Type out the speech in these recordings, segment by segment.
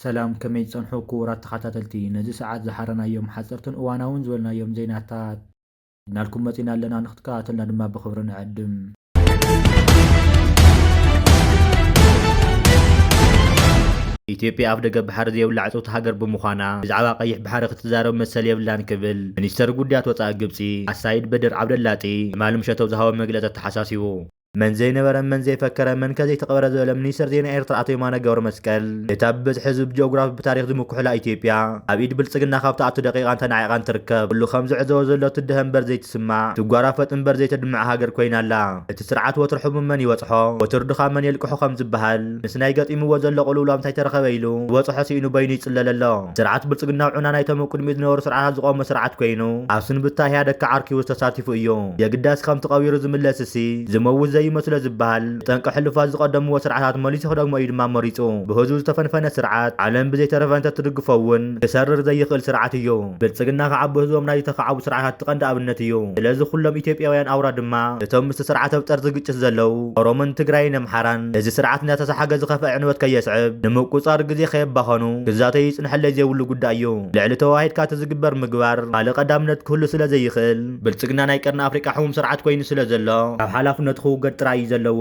ሰላም፣ ከመይ ትጸንሑ ክቡራት ተኸታተልቲ? ነዚ ሰዓት ዝሓረናዮም ሓጸርትን እዋናውን ዝበልናዮም ዜናታት ሒዝናልኩም መጺና ኣለና፣ ንክትከታተልና ድማ ብኽብሪ ንዕድም። ኢትዮጵያ ኣፍ ደገ ባሕሪ ዘየብላ ዕጽውቲ ሃገር ብምዃና፣ ብዛዕባ ቀይሕ ባሕሪ ክትዛረብ መሰል የብላን ክብል ሚኒስተር ጉዳያት ወጻኢ ግብጺ ኣሳይድ በድር ዓብደላጢ ትማሊ ምሸት ኣብ ዝሃቦ መግለጺ ኣተሓሳሲቡ። መን ዘይነበረ፣ መን ዘይፈከረ፣ መን ከ ዘይተቐበረ ዝበለ ሚኒስተር ዜና ኤርትራ ኣቶ የማነ ገብረ መስቀል፣ እታ ብብዝሒ ህዝቢ ብጂኦግራፊ ብታሪኽ ዝምኩሕላ ኢትዮጵያ፣ ኣብ ኢድ ብልጽግና ካብ ትኣቱ ደቂቓን ተናዒቓን ትርከብ። ኩሉ ከም ዝዕዘቦ ዘሎ ትድሀ እምበር ዘይትስማዕ፣ ትጓራፈጥ እምበር ዘይተድምዕ ሃገር ኮይና ኣላ። እቲ ስርዓት ወትሩ ሕሙም መን ይበጽሖ፣ ወትሩ ድኻም መን የልቅሖ ከም ዝበሃል፣ ምስ ናይ ገጢምዎ ዘሎ ቅልውላው እንታይ ተረኸበ ኢሉ ዝበጽሖ ስኢኑ በይኑ ይጽለል ኣሎ። ስርዓት ብልጽግና ኣብ ዑና ናይቶም ኣብ ቅድሚኡ ዝነበሩ ስርዓታት ዝቖመ ስርዓት ኮይኑ፣ ኣብ ስንብታ ኢህኣደግ ከዓ ዓርኪቡ ተሳቲፉ እዩ። የግዳስ ከምቲ ቀቢሩ ዝምለስሲ፣ ዝመውት ዘይመስሎ ዝበሃል፣ ጠንቂ ሕሉፋት ዝቐደምዎ ስርዓታት መሊሱ ክደግሞ እዩ ድማ መሪጹ። ብህዝቡ ዝተፈንፈነ ስርዓት፣ ዓለም ብዘይተረፈ እንተትድግፎ እውን ክሰርር ዘይኽእል ስርዓት እዩ። ብልጽግና ከዓ ብህዝቦም ናይ ዝተኻዕቡ ስርዓታት እቲ ቀንዲ ኣብነት እዩ። ስለዚ ኩሎም ኢትዮጵያውያን ኣውራ ድማ፣ እቶም ምስቲ ስርዓት ኣብ ጠርዚ ግጭት ዘለዉ ኦሮሞን ትግራይን ኣምሓራን፣ እዚ ስርዓት እናተሰሓገ ዝኸፍአ ዕንወት ከየስዕብ፣ ንምቁጻር ግዜ ከየባኸኑ ክዛተዩ ይጽንሐለይ ዘይብሉ ጉዳይ እዩ። ልዕሊ ተዋሂድካ እቲ ዝግበር ምግባር ካልእ ቀዳምነት ክህሉ ስለ ዘይኽእል፣ ብልጽግና ናይ ቀርኒ ኣፍሪቃ ሕሙም ስርዓት ኮይኑ ስለ ዘሎ፣ ካብ ሓላፍነቱ ክውገድ ጥራይ እዩ ዘለዎ።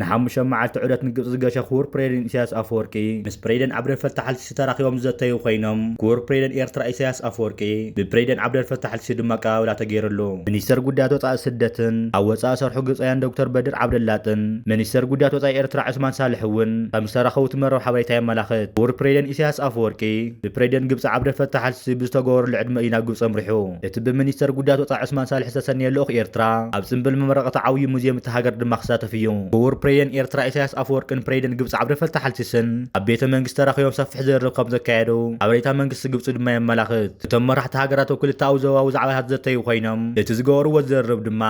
ንሓሙሽተ መዓልቲ ዑደት ንግብጺ ዝገሸ ክቡር ፕሬዚደንት ኢሳያስ ኣፈወርቂ፣ ምስ ፕሬዚደንት ዓብደል ፈታሕ ኣልሲሲ ተራኺቦም ዝዘተዩ ኮይኖም፣ ክቡር ፕሬዚደንት ኤርትራ ኢሳያስ ኣፈወርቂ ብፕሬዚደንት ዓብደል ፈታሕ ኣልሲሲ ድማ ኣቀባብላ ተገይርሉ። ሚኒስተር ጉዳያት ወጻኢ ስደትን ኣብ ወጻኢ ሰርሑ ግብጻውያን ዶክተር በድር ዓብደላጥን ሚኒስተር ጉዳያት ወጻኢ ኤርትራ ዑስማን ሳልሕ እውን ከም ዝተራኸቡ እቲ መርበብ ሓበሬታ የመላኽት። ክቡር ፕሬዚደንት ኢሳያስ ኣፈወርቂ ብፕሬዚደንት ግብጺ ዓብደል ፈታሕ ኣልሲሲ ብዝተገበረሉ ዕድመ እዩ ናብ ግብጺ ኣምሪሑ። እቲ ብሚኒስተር ጉዳያት ወጻኢ ዑስማን ሳልሕ ዝተሰነየ ልኡኽ ኤርትራ ኣብ ጽምብል መመረቐታ ዓብዪ ሙዝየም እታ ሃገር ድማ ክሳተፍ እዩ። ክቡር ፕሬዚደንት ኤርትራ ኢሳያስ ኣፈወርቅን ፕሬዚደንት ግብጺ ዓብደል ፈታሕ ኣልሲስን ኣብ ቤተ መንግስቲ ተራኺቦም ሰፊሕ ዝርርብ ከም ዘካየዱ ሓበሬታ መንግስቲ ግብጺ ድማ የመላኽት። እቶም መራሕቲ ሃገራት ኣብ ክልተኣዊ ዞባዊ ዛዕባታት ዘተዩ ኮይኖም፣ እቲ ዝገበርዎ ዝርርብ ድማ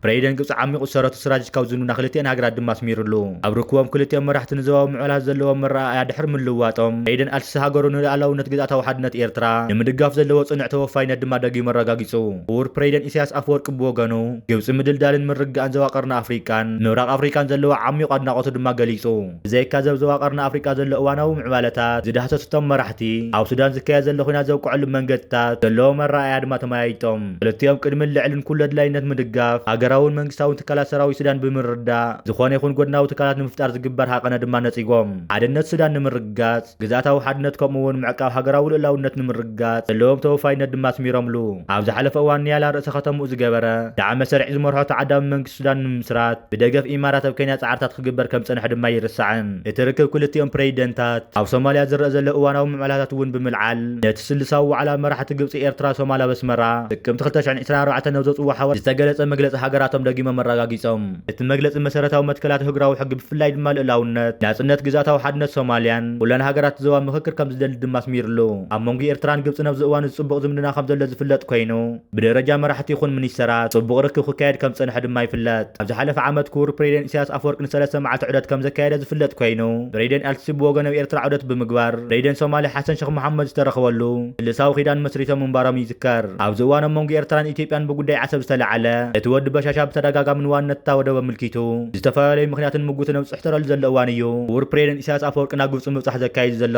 ፕሬዚደንት ግብጺ ዓሚቑ ዝሰረቱ ስትራቴጂካዊ ዝምድና ክልቲአን ሃገራት ድማ ኣስሚሩሉ። ኣብ ርክቦም ክልቲኦም መራሕቲ ንዞባዊ ምዕባላት ዘለዎም መረኣእያ ድሕሪ ምልውዋጦም፣ ፕሬዚደንት ኣልሲሲ ሃገሩ ንልኣላውነት ግዝኣታዊ ሓድነት ኤርትራ ንምድጋፍ ዘለዎ ጽኑዕ ተወፋይነት ድማ ደጊሙ ኣረጋጊጹ። ክቡር ፕሬዚደንት ኢሳያስ ኣፈወርቂ ብወገኑ፣ ግብጺ ምድልዳልን ምርግጋእን ዞባ ቀርኒ ኣፍሪቃን ምብራቕ ኣፍሪቃን ዘለዎ ዓሚቕ ኣድናቖቱ ድማ ገሊጹ። ብዘይካ እዚ ኣብ ዞባ ቀርኒ ኣፍሪቃ ዘሎ እዋናዊ ምዕባለታት ዝዳህሰሱ እቶም መራሕቲ፣ ኣብ ሱዳን ዝካየድ ዘሎ ኲናት ዘብቅዐሉ መንገድታት ዘለዎ መረኣእያ ድማ ተመያይጦም። ክልቲኦም ቅድምን ልዕልን ኩሉ ኣድላይነት ምድጋፍ ሃገራውን መንግስታውን ትካላት ሰራዊት ሱዳን ብምርዳእ፣ ዝኾነ ይኹን ጎድናዊ ትካላት ንምፍጣር ዝግበር ሃቐነ ድማ ነጺጎም። ሓድነት ሱዳን ንምርግጋጽ፣ ግዝኣታዊ ሓድነት ከምኡ እውን ምዕቃብ ሃገራዊ ልኡላውነት ንምርግጋጽ ዘለዎም ተወፋይነት ድማ ኣስሚሮምሉ። ኣብ ዝሓለፈ እዋን ኒያላ ርእሰ ከተምኡ ዝገበረ ዳዕመ ሰሪዕ ዝመርሖ ተዓዳሚ መንግስቲ ሱዳን ንምምስራት ብደገፍ ኢማራት ኣብ ኬንያ ጻዕርታት ክግበር ከም ዝጸንሐ ድማ ኣይርሳዕን። እቲ ርክብ ክልቲኦም ፕሬዚደንታት ኣብ ሶማልያ ዝረአ ዘሎ እዋናዊ ምዕባላታት እውን ብምልዓል፣ ነቲ ስሉሳዊ ዋዕላ መራሕቲ ግብጺ፣ ኤርትራ፣ ሶማል ኣብ ኣስመራ ጥቅምቲ ክልተ ሽሕን ዕስራን ኣርባዕተን ኣብ ዘውጽእዎ ሓበሬታ ዝተገለጸ መግለጺ ሃገራቶም ደጊሞም ኣረጋጊጾም። እቲ መግለጺ መሰረታዊ መትከላት ኣህጉራዊ ሕጊ፣ ብፍላይ ድማ ልኡላውነት፣ ናጽነት፣ ግዝኣታዊ ሓድነት ሶማልያን ኩለን ሃገራት ዞባ ምኽክር ከም ዝደሊ ድማ ኣስሚሩሉ። ኣብ መንጎ ኤርትራን ግብጽን ኣብዚ እዋን እዚ ጽቡቕ ዝምድና ከም ዘሎ ዝፍለጥ ኮይኑ፣ ብደረጃ መራሕቲ ይኹን ሚኒስተራት ጽቡቕ ርክብ ክካየድ ከም ዝጸንሐ ድማ ይፍለጥ። ኣብ ዝሓለፈ ዓመት ክቡር ፕሬዚደንት ኢሳያስ ኣፈወርቂ ንሰለስተ መዓልቲ ዑደት ከም ዘካየደ ዝፍለጥ ኮይኑ፣ ፕሬዚደንት ኣልሲሲ ብወገኑ ኣብ ኤርትራ ዑደት ብምግባር ፕሬዚደንት ሶማልያ ሓሰን ሸኽ መሓመድ ዝተረኸበሉ ስሉሳዊ ኺዳን መስሪቶም ምንባሮም ይዝከር። ኣብዚ እዋን ኣብ መንጎ ኤርትራን ኢትዮጵያን ብጉዳይ ዓሰብ ዝተለዓለ፣ እቲ ወዲ በሻሻ ብተደጋጋሚ ንዋንነት እታ ወደብ ኣመልኪቱ ዝተፈላለዩ ምኽንያትን ምጉትን ኣብ ዝጽሕተረሉ ዘሎ እዋን እዩ ክቡር ፕሬዚደንት ኢሳያስ ኣፈወርቂ ናብ ግብጺ ምብጻሕ ዘካይድ ዘሎ።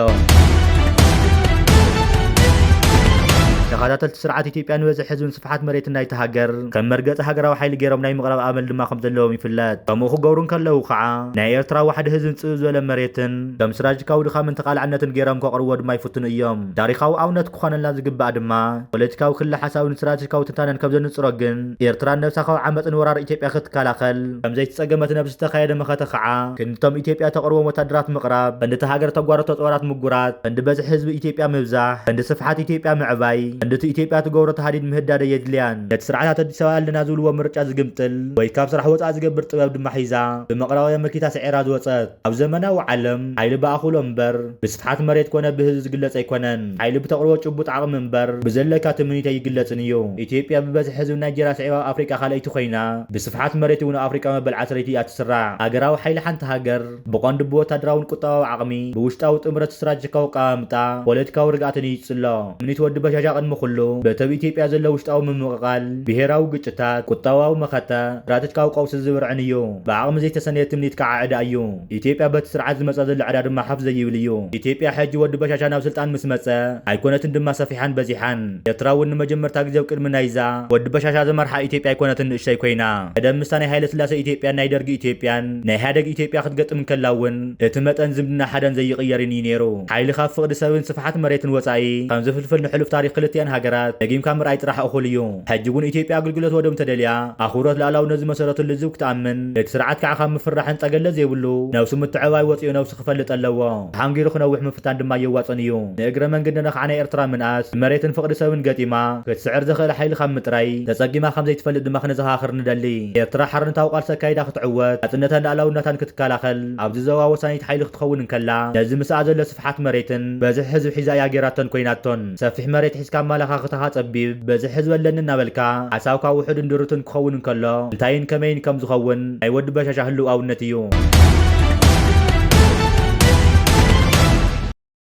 ተኸታተልቲ ስርዓት ኢትዮጵያ ንበዝሒ ህዝብን ስፍሓት መሬትን ናይቲ ሃገር ከም መርገጺ ሃገራዊ ሓይሊ ገይሮም ናይ ምቕራብ ኣመል ድማ ከም ዘለዎም ይፍለጥ። ከምኡ ክገብሩ እንከለዉ ከዓ ናይ ኤርትራ ዋሕዲ ህዝብን ጽብብ ዝበለ መሬትን ከም ስትራቴጂካዊ ድኻምን ተቓላዕነትን ገይሮም ከቕርብዎ ድማ ይፍትኑ እዮም። ታሪኻዊ ኣብነት ክኾነልና ዝግባእ ድማ ፖለቲካዊ ክሊ ሓሳብን ስትራቴጂካዊ ትንታነን ከም ዘንጽሮ ግን፣ ኤርትራ ነብሳ ካብ ዓመጽን ወራር ኢትዮጵያ ክትከላኸል ከም ዘይተጸገመትን ኣብ ዝተኻየደ መኸተ ከዓ ክንድቶም ኢትዮጵያ ተቕርቦም ወታደራት ምቕራብ፣ ክንድቲ ሃገር ተጓረቶ ጦራት ምጉራት፣ ክንዲ በዝሒ ህዝቢ ኢትዮጵያ ምብዛሕ፣ ክንዲ ስፍሓት ኢትዮጵያ ምዕባይ፣ ክንድቲ ኢትዮጵያ ትገብሮ ተሃዲድ ምህዳድ ኣየድልያን። ነቲ ስርዓታት ኣዲስ ኣበባ ኣለና ዝብልዎ ምርጫ ዝግምጥል ወይ ካብ ስራሕ ወጻኢ ዝገብር ጥበብ ድማ ሒዛ ብመቕረባዊ ኣመልኪታ ስዒራ ዝወጸት። ኣብ ዘመናዊ ዓለም፣ ሓይሊ ብኣኹሎ እምበር ብስፍሓት መሬት ኮነ ብህዝቢ ዝግለጽ ኣይኮነን። ሓይሊ ብተቕርቦ ጭቡጥ ዓቕሚ እምበር ብዘለካ ትምኒት ኣይግለጽን እዩ። ኢትዮጵያ ብበዝሒ ህዝቢ ናይጀርያ ስዒባ ኣብ ኣፍሪቃ ካልኣይቲ ኮይና፣ ብስፍሓት መሬት እውን ኣብ ኣፍሪቃ መበል ዓሰርተይቲ እያ ትስራዕ። ሃገራዊ ሓይሊ ሓንቲ ሃገር ብቐንዱ ብወታደራውን ቁጠባዊ ዓቕሚ፣ ብውሽጣዊ ጥምረት፣ ስትራቴጂካዊ ኣቀማምጣ፣ ፖለቲካዊ ርግኣትን እዩ ዝጽሎ። ትምኒት ወዲ በሻሻ ምኹሉ በተብ ኢትዮጵያ ዘሎ ውሽጣዊ ምምቕቓል፣ ብሄራዊ ግጭታት፣ ቁጠባዊ መኸተ፣ ስትራተጂካዊ ቀውሲ ዝብርዕን እዩ። ብዓቕሚ ዘይተሰነየ ትምኒት ከዓ ዕዳ እዩ። ኢትዮጵያ በቲ ስርዓት ዝመጻ ዘሎ ዕዳ ድማ ሓፍ ዘይብል እዩ። ኢትዮጵያ ሕጂ ወዲ በሻሻ ናብ ስልጣን ምስ መጸ ኣይኮነትን ድማ ሰፊሓን በዚሓን። ኤርትራ እውን ንመጀመርታ ግዜ ኣብ ቅድሚ ናይዛ ወዲ በሻሻ ዝመርሓ ኢትዮጵያ ኣይኮነትን ንእሽተይ ኮይና። ቀደም ምስታ ናይ ሃይለ ስላሴ ኢትዮጵያን ናይ ደርጊ ኢትዮጵያን ናይ ኢህኣደግ ኢትዮጵያ ክትገጥም እንከላ እውን እቲ መጠን ዝምድና ሓደን ዘይቕየርን እዩ ነይሩ። ሓይሊ ካብ ፍቕዲ ሰብን ስፍሓት መሬትን ወጻኢ ከም ዝፍልፍል ንሕሉፍ ታሪኽ ክልቲኣን ሃገራት ደጊምካ ምርኣይ ጥራሕ እኹል እዩ። ሕጂ እውን ኢትዮጵያ ኣገልግሎት ወደብ እንተደልያ ኣኽብሮት ልኣላውነት ዝመሰረቱ ልዝብ ክትኣምን፣ እቲ ስርዓት ከዓ ካብ ምፍርራሕን ጸገለ ዘይብሉ ነብሱ ምትዕባይ ወፂኡ ነብሱ ክፈልጥ ኣለዎ። ተሓንጊሩ ክነውሕ ምፍታን ድማ የዋፅን እዩ። ንእግረ መንገድና ከዓ ናይ ኤርትራ ምንኣስ፣ መሬትን ፍቕዲ ሰብን ገጢማ ክትስዕር ዘኽእል ሓይሊ ካብ ምጥራይ ተጸጊማ ከም ዘይትፈልጥ ድማ ክነዘኻኽር ንደሊ። ኤርትራ ሓርነታዊ ቃልሲ ኣካይዳ ክትዕወት፣ ናጽነታን ልኣላውነታን ክትከላኸል፣ ኣብዚ ዞባ ወሳኒት ሓይሊ ክትኸውን እንከላ፣ ነዚ ምስኣ ዘሎ ስፍሓት መሬትን በዝሒ ህዝቢ ሒዛ እያ ጌራቶን ኮይናቶን። ሰፊሕ መሬት ሒዝካ ኣማላኻኽታኻ ጸቢብ፣ በዝሒ ህዝቢ ኣለኒ እናበልካ፣ ሓሳብካ ውሑድን ድሩትን ክኸውን እንከሎ፣ እንታይን ከመይን ከም ዝኸውን ናይ ወዲ በሻሻ ህልው ኣብነት እዩ።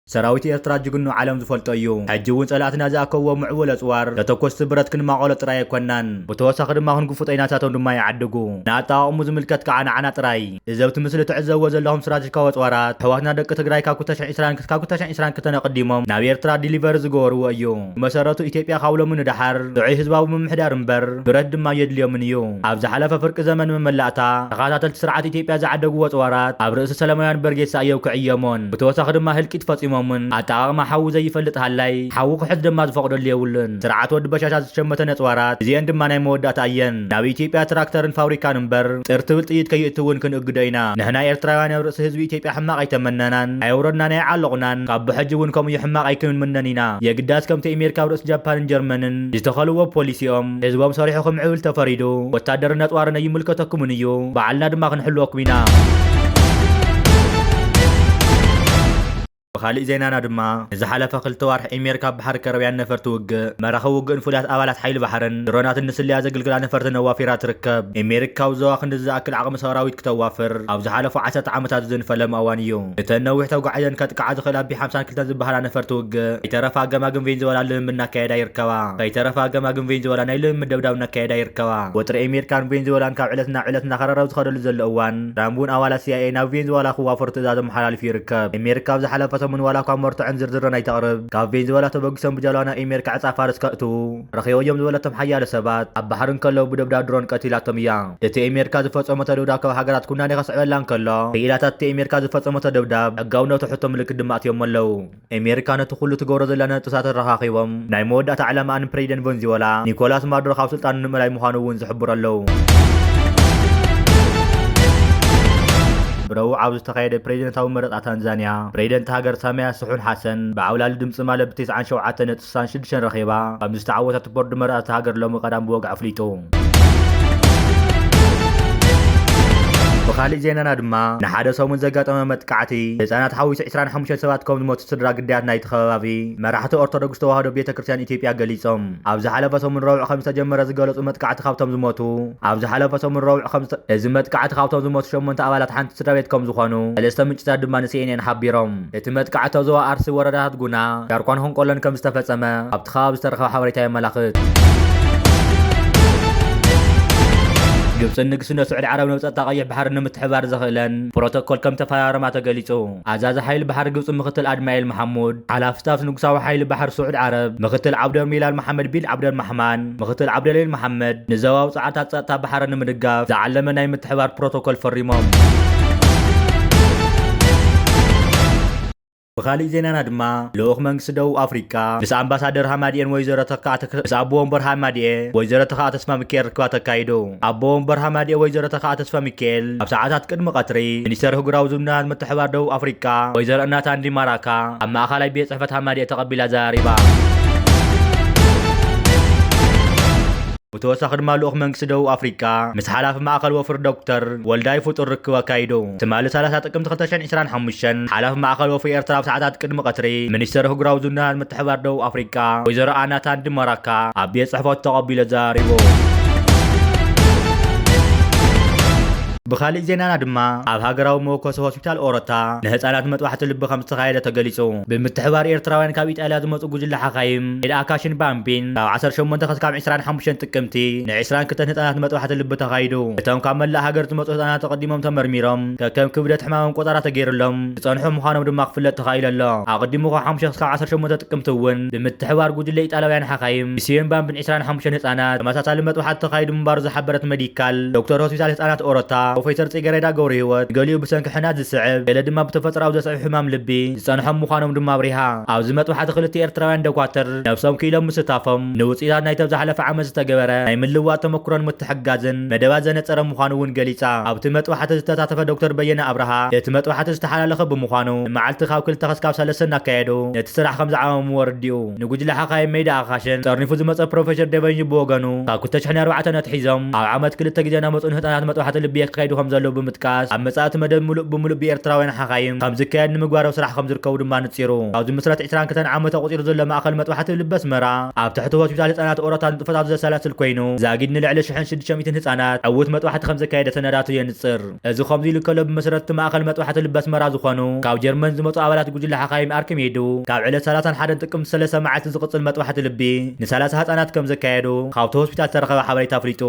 ሰራዊት ኤርትራ ጅግኑ ዓለም ዝፈልጦ እዩ። ሕጂ እውን ጸላእትና ዝኣከብዎ ምዕቡል ኣጽዋር፣ ተተኮስቲ ብረት ክንማቐሎ ጥራይ ኣይኮናን። ብተወሳኺ ድማ ክንጉፍጦ ኢና፣ ንሳቶም ድማ ይዓድጉ። ንኣጠቓቕሙ ዝምልከት ከዓ ንዓና ጥራይ። እዚ ኣብቲ ምስሊ ትዕዘብዎ ዘለኹም ስትራተጂካዊ ኣጽዋራት፣ ኣሕዋትና ደቂ ትግራይ ካብ ክልተ ሽሕን ዕስራን ክሳብ ክልተ ሽሕን ዕስራን ክልተን ኣቐዲሞም ናብ ኤርትራ ዲሊቨሪ ዝገበርዎ እዩ። ብመሰረቱ ኢትዮጵያ ካብ ሎሚ ንደሓር ጥዑይ ህዝባዊ ምምሕዳር እምበር ብረት ድማ የድልዮምን እዩ። ኣብ ዝሓለፈ ፍርቂ ዘመን መመላእታ ተኸታተልቲ ስርዓት ኢትዮጵያ ዝዓደግዎ ኣጽዋራት ኣብ ርእሲ ሰላማውያን በርጌሳ እዮም ክዕየሞን ብተወሳኺ ድማ ህልቂት ፈጺሞምን። ኣጠቓቕማ ሓዊ ዘይፈልጥ ሃላይ ሓዊ ክሕዝ ድማ ዝፈቕደሉ የብሉን። ስርዓት ወዲ በሻሻ ዝሸመተን ኣጽዋራት እዚአን ድማ ናይ መወዳእታ እየን። ናብ ኢትዮጵያ ትራክተርን ፋብሪካን እምበር ጥር ትብል ጥይት ከይእትውን ክንእግዶ ኢና። ንሕና ኤርትራውያን ኣብ ርእሲ ህዝቢ ኢትዮጵያ ሕማቕ ኣይተመነናን፣ ኣየውረድናን፣ ኣይዓለቑናን። ካብ ብሕጂ እውን ከምኡ ሕማቕ ኣይክንምነን ኢና። የግዳስ ከምቲ ኣሜሪካ ኣብ ርእሲ ጃፓንን ጀርመንን ዝተኸልዎ ፖሊሲኦም፣ ህዝቦም ሰሪሑ ክምዕብል ተፈሪዱ፣ ወታደርን ኣጽዋርን ኣይምልከተኩምን እዩ፣ ባዕልና ድማ ክንሕልወኩም ኢና። ብኻሊእ ዜናና ድማ፣ ንዝሓለፈ ክልተ ዋርሒ ኣሜሪካ ኣብ ባሕሪ ካሪብያን ነፈርቲ ውግእ፣ መራኽብ ውግእን ፍሉያት ኣባላት ሓይሊ ባሕርን ድሮናትን ንስለያ ዘገልግላ ነፈርትን ኣዋፊራ ትርከብ። ኣሜሪካ ኣብ ዞባ ክንዲ ዝኣክል ዓቕሚ ሰራዊት ክተዋፍር ኣብ ዝሓለፉ ዓሰርተ ዓመታት ዝንፈለመ እዋን እዩ። እተን ነዊሕ ተጓዒዘን ከጥቅዓ ዝኽእላ ቢ ሓምሳን ክልተን ዝበሃላ ነፈርቲ ውግእ፣ ከይተረፋ ገማግም ቬንዙዌላ ልምምድ እናካየዳ ይርከባ። ከይተረፋ ገማግም ቬንዙዌላ ናይ ልምምድ ደብዳብ እናካየዳ ይርከባ። ወጥሪ ኣሜሪካን ቬንዙዌላን ካብ ዕለት ናብ ዕለት እናኸረረ ኣብ ዝኸደሉ ዘሎ እዋን፣ ትራምፕ እውን ኣባላት ሲ ኣይ ኤ ናብ ቬንዙዌላ ክዋፈሩ ትእዛዝ ኣመሓላሊፉ ይርከብ። ኣሜሪካ ኣብ ዝሓለፈ ሰሙን ዋላ እኳ መርትዖን ዝርዝርን ኣይተቕርብ፣ ካብ ቬንዙዌላ ተበጊሶም ብጃልባ ናብ ኣሜሪካ ዕጻ ፋርስ ከእትዉ ረኺበዮም ዝበለቶም ሓያሎ ሰባት ኣብ ባሕሪ እንከለዉ ብደብዳብ ድሮን ቀቲላቶም እያ። እቲ ኣሜሪካ ዝፈጸመቶ ደብዳብ ካብ ሃገራት ኩናኔ ከስዕበላ እንከሎ፣ ክኢላታት እቲ ኣሜሪካ ዝፈጸመቶ ደብዳብ ሕጋውነቱ ሕቶ ምልክት ድማ ኣትዮሞ ኣለዉ። ኣሜሪካ ነቲ ኩሉ ትገብሮ ዘላ ነጥብታት ኣረኻኺቦም ናይ መወዳእታ ዕላማኣ ንፕሬዚደንት ቬንዙዌላ ኒኮላስ ማዱሮ ካብ ስልጣኑ ንምእላይ ምዃኑ እውን ዝሕብሩ ኣለዉ። ብረቡዕ ኣብ ዝተኻየደ ፕሬዚደንታዊ መረጻ ታንዛንያ፣ ፕሬዚደንት ሃገር ሳሚያ ስሑን ሓሰን ብዓብላሊ ድምጺ ማለት ብተስዓን ሸውዓተን ነጥቢ ስሳን ሽዱሽተን ረኺባ ከም ዝተዓወተት ቦርድ መረጻ እታ ሃገር ሎሚ ቀዳም ብወግዒ ኣፍሊጡ። ብኻሊእ ዜናና ድማ፣ ንሓደ ሰሙን ዘጋጠመ መጥቃዕቲ ህጻናት ሓዊሱ ዕስራን ሓሙሽተን ሰባት ከም ዝሞቱ ስድራ ግዳያት ናይቲ ከባቢ መራሕቲ ኦርቶዶክስ ተዋህዶ ቤተ ክርስቲያን ኢትዮጵያ ገሊጾም። ኣብ ዝሓለፈ ሰሙን ረቡዕ ከም ዝተጀመረ ዝገለጹ መጥቃዕቲ ካብቶም ዝሞቱ፣ ኣብ ዝሓለፈ ሰሙን ረቡዕ ከም ዝተ-፣ እዚ መጥቃዕቲ ካብቶም ዝሞቱ ሸሞንተ ኣባላት ሓንቲ ስድራ ቤት ከም ዝኾኑ ሰለስተ ምንጭታት ድማ ንሲ ኤን ኤን ሓቢሮም። እቲ መጥቃዕቲ ኣብ ዞባ ኣርሲ ወረዳታት ጉና፣ ዳርኳን ሆንቆሎን ከም ዝተፈጸመ ኣብቲ ከባቢ ዝተረኸበ ሓበሬታ የመላኽት። ግብጽን ንግስነት ስዑዲ ዓረብ ንብጸታ ቀይሕ ባሕሪ ንምትሕባር ዘኽእለን ፕሮቶኮል ከም ተፈራረማ ተገሊጹ። ኣዛዚ ሓይሊ ባሕሪ ግብጺ ምክትል ኣድማኤል መሓሙድ፣ ሓላፊ ስታፍ ንጉሳዊ ሓይሊ ባሕሪ ስዑዲ ዓረብ ምክትል ዓብደል ሚላል መሓመድ ቢን ዓብደል ማሕማን፣ ምክትል ዓብደሌል መሓመድ፣ ንዞባዊ ጻዕርታት ጸጥታ ባሕሪ ንምድጋፍ ዝዓለመ ናይ ምትሕባር ፕሮቶኮል ፈሪሞም። ብኻሊእ ዜናና ድማ፣ ልኡኽ መንግስቲ ደቡብ ኣፍሪቃ ምስ ኣምባሳደር ሃማዲኤን ወይዘሮ ተካ-፣ ምስ ኣቦ ወንበር ሃማዲኤ ወይዘሮ ተካ ተስፋ ሚካኤል ርክባት ኣካይዱ። ኣቦ ወንበር ሃማዲኤ ወይዘሮ ተካ ተስፋ ሚካኤል ኣብ ሰዓታት ቅድሚ ቀትሪ ሚኒስተር ህጉራዊ ዝምድናታት ምትሕባር ደቡብ ኣፍሪቃ ወይዘሮ እናታን ዲማራካ ኣብ ማእኸላይ ቤት ጽሕፈት ሃማዲኤ ተቐቢላ ዘራሪባ። ብተወሳኺ ድማ ልኡኽ መንግስቲ ደቡብ ኣፍሪቃ ምስ ሓላፊ ማእኸል ወፍሪ ዶክተር ወልዳይ ፍጡር ርክብ ኣካይዱ። ትማሊ ሰላሳ ጥቅምቲ ክልተ ሽሕን ዕስራን ሓሙሽተን ሓላፊ ማእኸል ወፍሪ ኤርትራ ኣብ ሰዓታት ቅድሚ ቀትሪ ሚኒስተር ህጉራዊ ዝምድናታት ምትሕባር ደቡብ ኣፍሪቃ ወይዘሮ ኣናታን ዲማራካ ኣብ ቤት ጽሕፈቱ ተቐቢሉ ኣዘራሪቡ። ብኻሊእ ዜናና ድማ ኣብ ሃገራዊ መወከሲ ሆስፒታል ኦሮታ ንህፃናት መጥባሕቲ ልቢ ከም ዝተኻየደ ተገሊጹ። ብምትሕባር ኤርትራውያን ካብ ኢጣልያ ዝመጹ ጉጅለ ሓኻይም ሜዳ ኣካሽን ባምቢን ካብ ዓሰርተ ሸሞንተ ክሳብ ዕስራን ሓሙሽተን ጥቅምቲ ን ዕስራን ክልተን ህፃናት መጥባሕቲ ልቢ ተኻይዱ። እቶም ካብ መላእ ሃገር ዝመጹ ህፃናት ተቐዲሞም ተመርሚሮም ከከም ክብደት ሕማሞም ቆጸራ ተገይሩሎም ዝጸንሑ ምዃኖም ድማ ክፍለጥ ተኻኢሉ ኣሎ። ኣቐዲሙ ካብ ሓሙሽተ ክሳብ ዓሰርተ ሸሞንተ ጥቅምቲ እውን ብምትሕባር ጉጅለ ኢጣልያውያን ሓኻይም ብሲዮን ባምቢን ዕስራን ሓሙሽተን ህፃናት ተመሳሳሊ መጥባሕቲ ተኻይዱ ምንባሩ ዝሓበረት ሜዲካል ዶክተር ሆስፒታል ህፃናት ኦሮታ ፕሮፌሰር ጽጌረዳ ገብረ ህይወት ገሊኡ ብሰንኪ ሕናት ዝስዕብ ገለ ድማ ብተፈጥሮኣዊ ዘስዕብ ሕማም ልቢ ዝጸንሖም ምዃኖም ድማ ኣብሪሃ። ኣብዚ መጥባሕቲ ክልተ ኤርትራውያን ዶኳትር ነብሶም ክኢሎም ምስታፎም ንውጽኢታት ናይቲ ኣብ ዝሓለፈ ዓመት ዝተገበረ ናይ ምልውዋጥ ተመክሮን ምትሕግጋዝን መደባት ዘነጸረ ምዃኑ እውን ገሊጻ። ኣብቲ መጥባሕቲ ዝተሳተፈ ዶክተር በየነ ኣብርሃ እቲ መጥባሕቲ ዝተሓላለኸ ብምዃኑ ንመዓልቲ ካብ ክልተ ክሳብ ሰለስተ እናካየዱ ነቲ ስራሕ ከም ዝዓመምዎ ኣረዲኡ። ንጉጅለ ሓኻይም ሜዳ ኣኻሽን ጠርኒፉ ዝመጸ ፕሮፌሰር ደበንዩ ብወገኑ ካብ ክልተ ሽሕን ኣርባዕተን ኣትሒዞም ኣብ ዓመት ክልተ ግዜ እናመጹ ንህጻናት መጥባሕቲ ልቢ የካይዱ ከም ዘለዉ ብምጥቃስ ኣብ መጻእቲ መደብ ምሉእ ብምሉእ ብኤርትራውያን ሓኻይም ከም ዝካየድ ንምግባራዊ ስራሕ ከም ዝርከቡ ድማ ኣነጺሩ። ካብ ዝምስረት ዕስራን ክልተን ዓመት ኣቑጺሩ ዘሎ ማእከል መጥባሕቲ ልቢ ኣስመራ ኣብ ትሕቲ ሆስፒታል ህጻናት ኦሮታ ንጥፈታቱ ዘሰላስል ኮይኑ ዛጊድ ንልዕሊ ሽሕን ሽዱሽተ ሚእትን ህጻናት ዕዉት መጥባሕቲ ከም ዘካየደ ሰነዳቱ የንጽር። እዚ ከምዚ ኢሉ ከሎ ብመሰረት እቲ ማእከል መጥባሕቲ ልቢ ኣስመራ ዝኾኑ ካብ ጀርመን ዝመጹ ኣባላት ጉጅለ ሓኻይም ኣርኪሜዱ ካብ ዕለት ሰላሳን ሓደን ጥቅምቲ ሰለስተ መዓልቲ ዝቕጽል መጥባሕቲ ልቢ ንሰላሳ ህጻናት ከም ዘካየዱ ካብቲ ሆስፒታል ዝተረኸበ ሓበሬታ ኣፍሊጡ።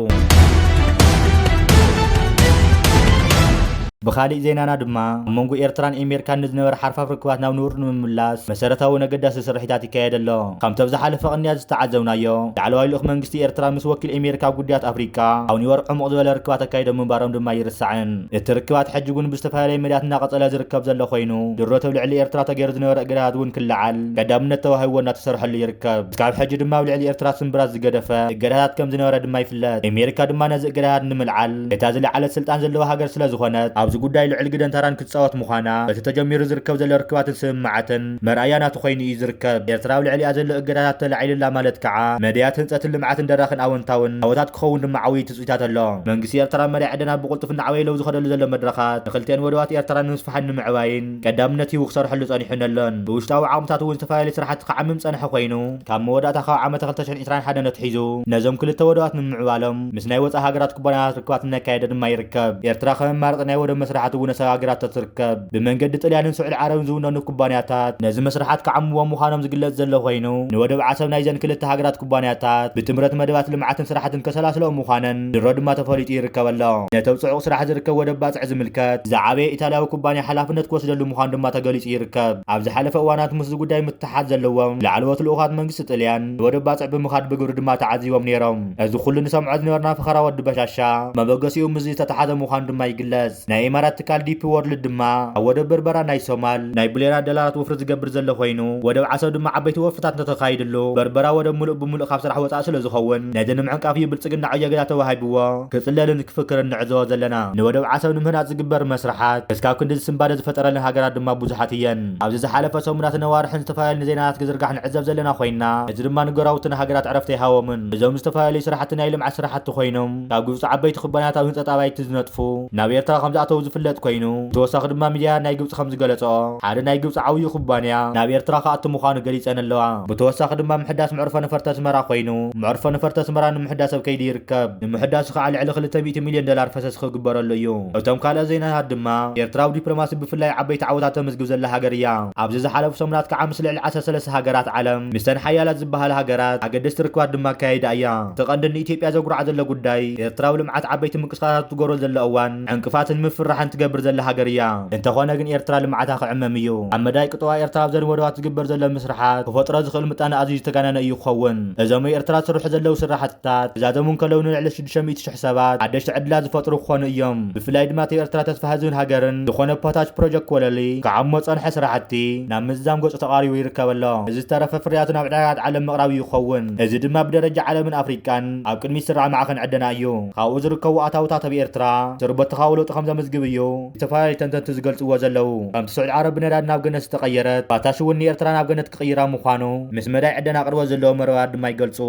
ብኻሊእ ዜናና ድማ ኣብ መንጎ ኤርትራን ኣሜሪካን ንዝነበረ ሓርፋፍ ርክባት ናብ ንቡር ንምምላስ መሰረታዊ ነገዳሲ ስርሒታት ይካየድ ኣሎ። ከምቲ ኣብ ዝሓለፈ ቅንያት ዝተዓዘብናዮ ላዕለዋይ ልኡኽ መንግስቲ ኤርትራ ምስ ወኪል ኣሜሪካ ኣብ ጉዳያት ኣፍሪቃ ኣብ ኒውዮርክ ዕሙቕ ዝበለ ርክባት ኣካይዶም ምንባሮም ድማ ኣይርሳዕን። እቲ ርክባት ሕጂ እውን ብዝተፈላለየ መዳያት እናቐጸለ ዝርከብ ዘሎ ኮይኑ ድሮት ኣብ ልዕሊ ኤርትራ ተገይሩ ዝነበረ እገዳታት እውን ክለዓል ቀዳምነት ተዋሂብዎ እናተሰርሐሉ ይርከብ። ክሳብ ሕጂ ድማ ኣብ ልዕሊ ኤርትራ ስምብራት ዝገደፈ እገዳታት ከም ዝነበረ ድማ ይፍለጥ። ኣሜሪካ ድማ ነዚ እገዳታት ንምልዓል እታ ዝለዓለት ስልጣን ዘለዋ ሃገር ስለ ዝኾነት ኣብዚ ጉዳይ ልዑል ግደን ታራን ክትጻወት ምዃና እቲ ተጀሚሩ ዝርከብ ዘሎ ርክባትን ስምምዓትን መርኣያ ናቱ ኮይኑ እዩ ዝርከብ። ኤርትራ ኣብ ልዕሊኣ ዘሎ እገዳታት ተላዒሉላ ማለት ከዓ መዳያት ህንጸትን ልምዓትን ደራኽን ኣወንታውን ኣወታት ክኸውን ድማ ዓብዪ ትጽቢታት ኣሎ። መንግስቲ ኤርትራ መሪሕ ዕደና ብቕልጡፍ እናዓበየ ለው ዝኸደሉ ዘሎ መድረኻት ንክልቲኤን ወደባት ኤርትራ ንምስፋሕን ንምዕባይን ቀዳምነት ሂቡ ክሰርሐሉ ጸኒሑ ነሎን ብውሽጣዊ ዓቕምታት እውን ዝተፈላለዩ ስራሕቲ ክዓምም ጸንሐ ኮይኑ ካብ መወዳእታ ካብ ዓመተ ክልተ ሽሕን ዕስራን ሓደን ኣትሒዙ ነዞም ክልተ ወደባት ንምምዕባሎም ምስ ናይ ወጻኢ ሃገራት ኩባንያታት ርክባት እናካየደ ድማ ይርከብ። ኤርትራ ከም ኣማራጺ ናይ ወደብ መስራሕቲ እውን ኣሰጋጊራቶ ትርከብ። ብመንገዲ ጥልያንን ስዑዲ ዓረብን ዝውነኑ ኩባንያታት ነዚ መስርሓት ክዓምዎ ምዃኖም ዝግለጽ ዘሎ ኮይኑ ንወደብ ዓሰብ ናይዘን ክልተ ሃገራት ኩባንያታት ብጥምረት መደባት ልምዓትን ስራሕትን ከሰላስለኦ ምዃነን ድሮ ድማ ተፈሊጡ ይርከብ ኣሎ። ነቲ ኣብ ጽዑቕ ስራሕ ዝርከብ ወደብ ባጽዕ ዝምልከት ዝዓበየ ኢጣልያዊ ኩባንያ ሓላፍነት ክወስደሉ ምዃኑ ድማ ተገሊጹ ይርከብ። ኣብ ዝሓለፈ እዋናት ምስዚ ጉዳይ ምትሓዝ ዘለዎም ላዕለዎት ልኡኻት መንግስቲ ጥልያን ንወደብ ባጽዕ ብምኻድ ብግብሪ ድማ ተዓዚቦም ነይሮም። እዚ ኩሉ ንሰምዖ ዝነበርና ፈኸራ ወዲ በሻሻ መበገሲኡ ምስዚ ዝተተሓዘ ምዃኑ ድማ ይግለጽ። ናይ ኢማራት ትካል ዲፒ ወርልድ ድማ ኣብ ወደብ በርበራ ናይ ሶማል ናይ ቢልዮናት ዶላራት ወፍሪ ዝገብር ዘሎ ኮይኑ ወደብ ዓሰብ ድማ ዓበይቲ ወፍርታት እንተተኻይድሉ በርበራ ወደብ ምሉእ ብምሉእ ካብ ስራሕ ወጻኢ ስለ ዝኸውን ነዚ ንምዕንቃፍ እዩ ብልጽግና ዕዮ ገዳ ተዋሂብዎ ክጽለልን ክፍክርን ንዕዘቦ ዘለና። ንወደብ ዓሰብ ንምህናጽ ዝግበር መስርሓት እስካብ ክንዲ ዝስንባደ ዝፈጠረለን ሃገራት ድማ ብዙሓት እየን። ኣብዚ ዝሓለፈ ሰሙናትን ኣዋርሕን ዝተፈላለዩ ዜናታት ክዝርጋሕ ንዕዘብ ዘለና ኮይና እዚ ድማ ንጎረባብትና ሃገራት ዕረፍቲ ኣይሃቦምን። እዞም ዝተፈላለዩ ስራሕቲ ናይ ልምዓት ስራሕቲ ኮይኖም ካብ ግብጺ ዓበይቲ ኩባንያታት ኣብ ህንጸት ኣባይቲ ዝነጥፉ ናብ ኤርትራ ከም ዝኣተዉ ዝፍለጥ ኮይኑ ብተወሳኺ ድማ ሚድያታት ናይ ግብጺ ከም ዝገለጸኦ ሓደ ናይ ግብጺ ዓብዪ ኩባንያ ናብ ኤርትራ ክኣቱ ምዃኑ ገሊጸን ኣለዋ። ብተወሳኺ ድማ ምሕዳስ መዕርፎ ነፈርቲ ኣስመራ ኮይኑ መዕርፎ ነፈርቲ ኣስመራ ንምሕዳስ ኣብ ከይዲ ይርከብ። ንምሕዳሱ ከዓ ልዕሊ ክልተ ሚእቲ ሚልዮን ዶላር ፈሰስ ክግበረሉ እዩ። እቶም ካልኦት ዜናታት ድማ ኤርትራ ኣብ ዲፕሎማሲ ብፍላይ ዓበይቲ ዓወታት ተመዝግብ ዘላ ሃገር እያ። ኣብዚ ዝሓለፉ ሰሙናት ከዓ ምስ ልዕሊ ዓሰርተ ሰለስተ ሃገራት ዓለም ምስተን ሓያላት ዝበሃላ ሃገራት ኣገደስቲ ርክባት ድማ ኣካይዳ እያ። እቲ ቀንዲ ንኢትዮጵያ ዘጉርዓ ዘሎ ጉዳይ ኤርትራ ኣብ ልምዓት ዓበይቲ ምንቅስቃሳት ትገብሮ ዘሎ እዋን ዕንቅፋትን ምፍርራሕን ትገብር ዘላ ሃገር እያ። እንተኾነ ግን ኤርትራ ልምዓታ ክዕመም እዩ። ኣብ መዳይ ቅጠባ ኤርትራ ኣብ ዘን ወደባት ዝግበር ዘሎ ምስርሓት ክፈጥሮ ዝኽእል ምጣነ ኣዝዩ ዝተጋነነ እዩ ክኸውን። እዞም ኣብ ኤርትራ ዝስርሑ ዘለዉ ስራሕትታት ክዛዘሙ እንከለዉ ንልዕሊ ሽዱሽተ ሚእቲ ሽሕ ሰባት ሓደሽቲ ዕድላት ዝፈጥሩ ክኾኑ እዮም። ብፍላይ ድማ እቲ ኤርትራ ተስፋ ህዝብን ሃገርን ዝኾነ ፖታሽ ፕሮጀክት ኮለሊ ክዓሞ ዝጸንሐ ስራሕቲ ናብ ምዝዛም ገጹ ተቓሪቡ ይርከብ ኣሎ። እዚ ዝተረፈ ፍርያቱ ናብ ዕዳጋታት ዓለም ምቕራብ እዩ ክኸውን። እዚ ድማ ብደረጃ ዓለምን ኣፍሪቃን ኣብ ቅድሚት ዝስራዕ ማዕኸን ዕደና እዩ። ካብኡ ዝርከቡ ኣታውታት ኣብ ኤርትራ ስሩብ ተኻዊ ለውጢ ከም ዘመዝግብ እዩ ዝተፈላለዩ ተንተንቲ ዝገልጽዎ ዘለዉ። ከምቲ ስዑዲ ዓረብ ብነዳዲ ናብ ገነት ዝተቐየረት ፖታሽ እውን ንኤርትራ ናብ ገነት ክቕይራ ምዃኑ ምስ መዳይ ዕደና ኣቕርቦት ዘለዎ መርበባት ድማ ይገልጹ።